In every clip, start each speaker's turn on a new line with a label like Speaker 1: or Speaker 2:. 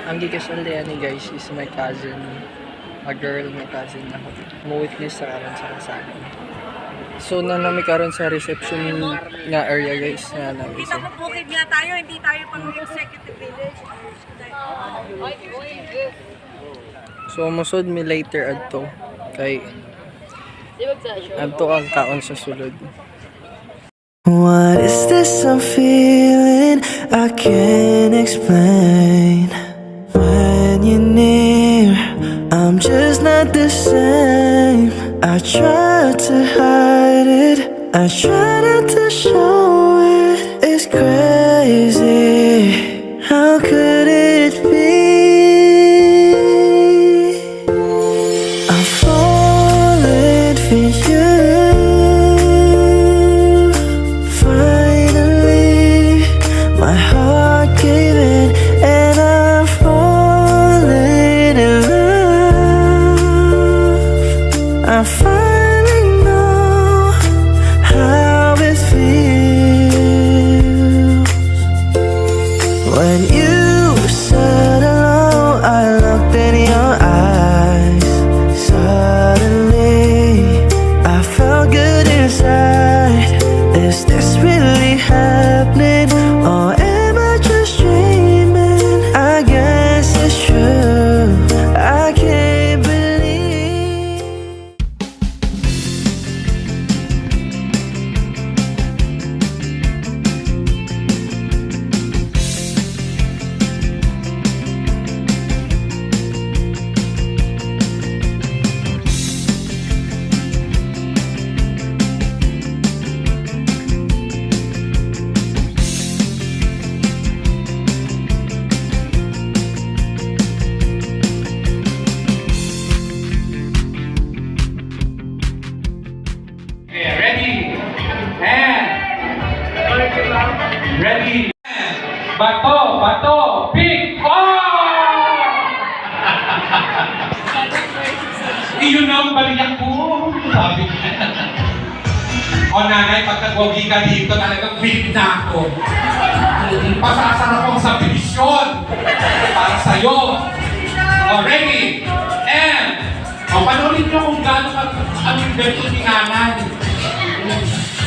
Speaker 1: Ang gikasal ni, guys, is my cousin. A girl nga cousin ako. Mo-witness sa karon sa kasalan. So na nami karon sa reception nga area, guys, nga nami.
Speaker 2: Kita mo, bukid nga tayo, hindi tayo pang executive village.
Speaker 1: So musod mi later adto kay adto ang kaon sa sulod.
Speaker 3: What is this I'm feeling? I can't explain. When you're near, I'm just not the same. I try to hide it, I try not to show it. It's crazy. How could it be? I'm falling for you. Finally, my heart gave in, and I'm falling in love. I finally know how it feels when you said hello. I looked in your eyes. Suddenly, I felt good inside. Is this really happening, or am I just dreaming? I guess it's true. I can't believe.
Speaker 4: Okay, ready? And ready? Bato, bato, pick! Oh! Iyon na ang baliyak ko. Sabi niya. O nanay, pag nagwagi ka dito, talagang weak na ako. Pasasarap ang subdivision para sa'yo. O, ready? And, o, panoorin niyo kung gaano ka, ano yung ganito ni nanay.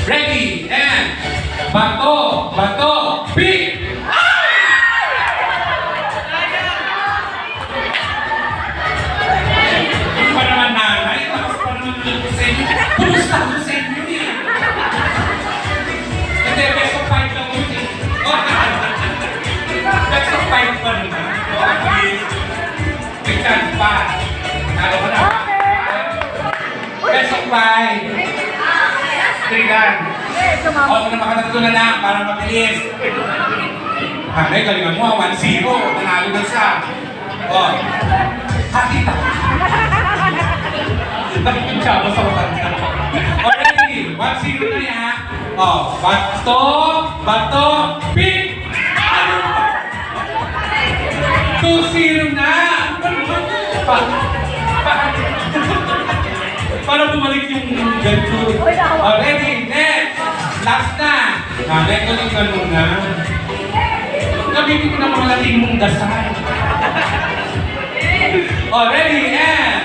Speaker 4: Ready? And, bato, bato, pick! Ah! Ano pa naman, nanay? Tapos pa naman ulit ko sa inyo. Kumusta ako sa inyo eh? Hindi, best of five lang ulit eh. Oh, best of five pa naman. Oh, at least, may chance pa. Talo ka na. Best of five. Three lang. O, kung makatatlo na lang para mabilis. Hanay, galingan mo, ah, 1-0. Nanalo na siya. O, hati ta. Bakit yung tsaba sa matanda? O, ready? 1-0 na yan. O, bato, bato, pick! Ano ba? 2-0 na! Pa, pa, para bumalik yung ganito. O, ready? Next! Last na! Nanay, galing ganun na. Gamitin ko na mga lating mong dasal. O, ready? And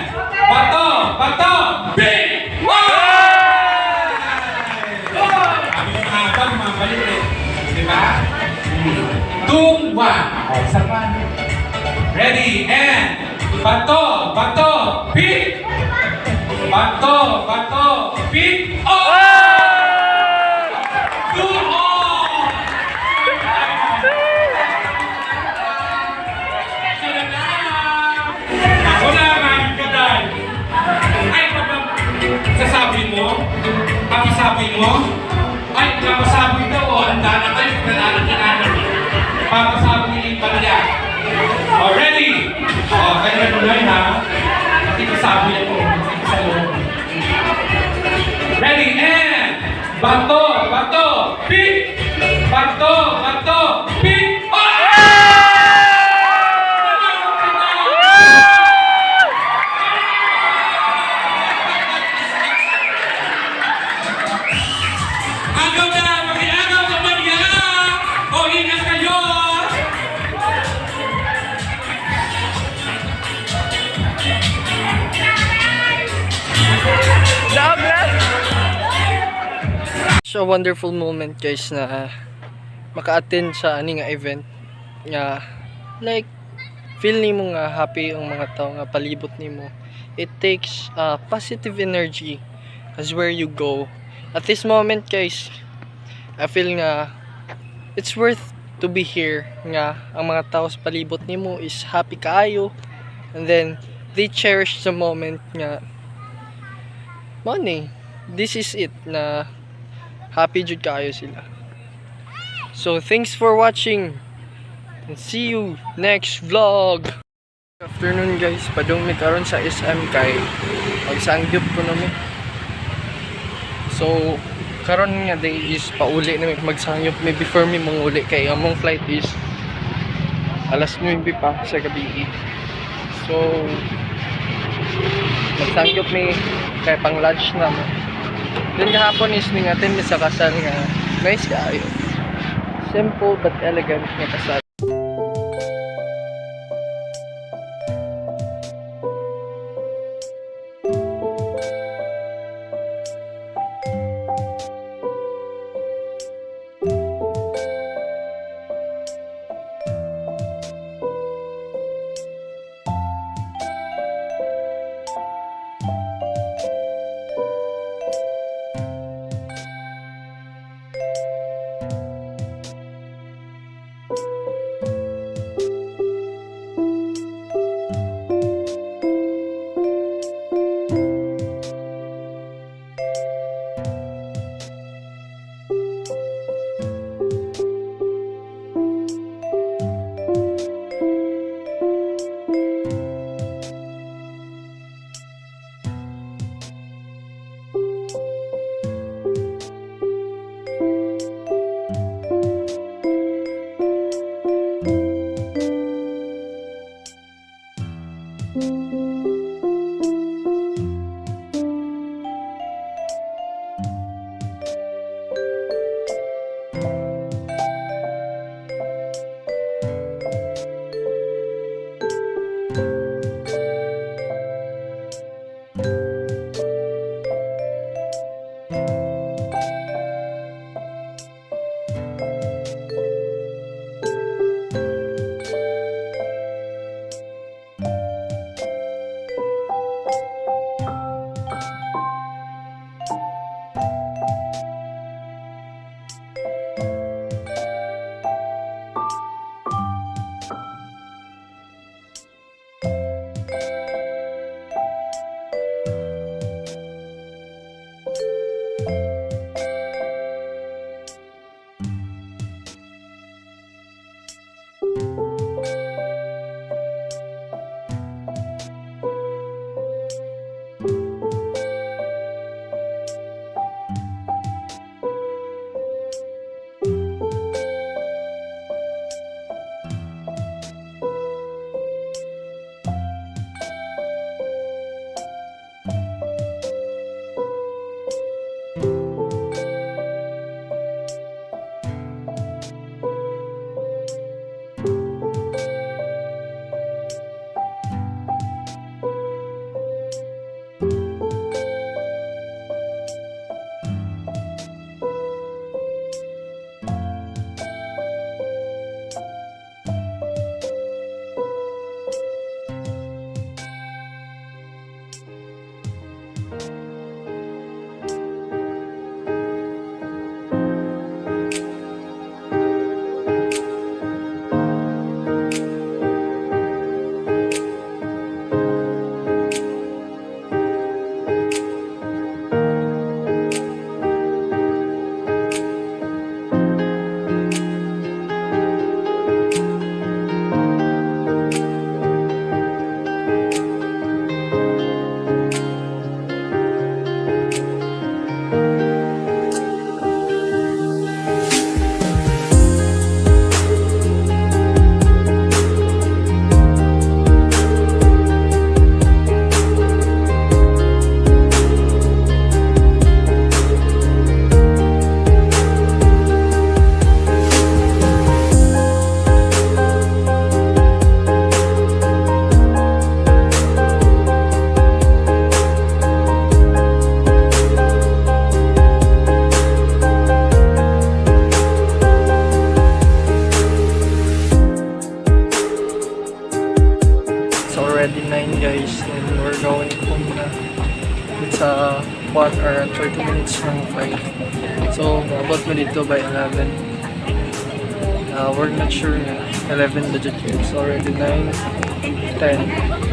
Speaker 4: bato! Bato! Pick! One! Sabi ko nga ba, bumabalik eh. Di ba? 2-1. O, isa pa. Ready? And bato! Bato! Pick! Bato! Bato! Pick! Oh! 2-all! Sila na! Ako na, Ma'am Kaday! Ay, papa, sasabi mo? Papasabi mo? Ay, papasabi daw, oh. Handa na kayo, nanalo ka na. Papasabi niya yung barya. Oh, ready? Oh, kayo na tuloy, ha? Ipasabi ako. Sa loob. Ready, and bato, bato, pick! Bato, bato, pick! Oh! Agaw na! Makiagaw sa barya! O, ingat kayo!
Speaker 1: Such a wonderful moment, guys, na maka-attend sa ani nga event nga like feel nimo nga happy ang mga tao nga palibot nimo. It takes positive energy as where you go. At this moment, guys, I feel nga it's worth to be here nga ang mga tao sa palibot nimo is happy kaayo and then they cherish the moment nga money, this is it na happy jud kaayo sila. So thanks for watching and see you next vlog. Afternoon, guys, padung mi karon sa SM kay magsangyup ko mi. So karon nga day is pauli na mi, magsangyup mi before mi manguli kay among flight is alas 9 pa sa gabi. So magsangyup mi kay pang lunch na mo. Then gahapon is ning-attend mi sa kasal nga nice kaayo. Simple but elegant nga kasal. minutes ang flight. So, abot mo dito by 11. We're not sure na 11 legit. It's already 9, 10.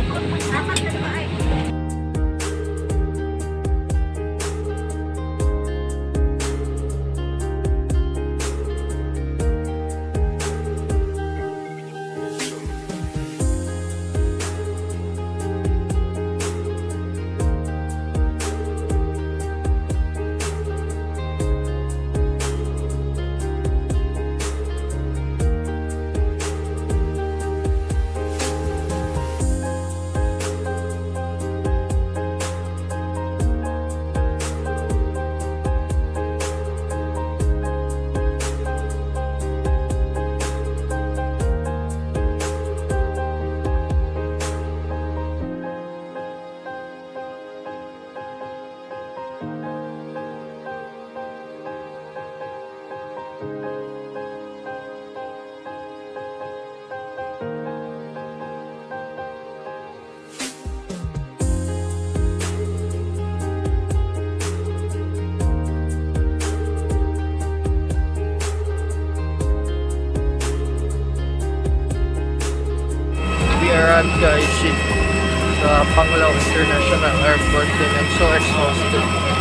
Speaker 1: We arrived, guys, sa Panglao International Airport, and I'm so exhausted.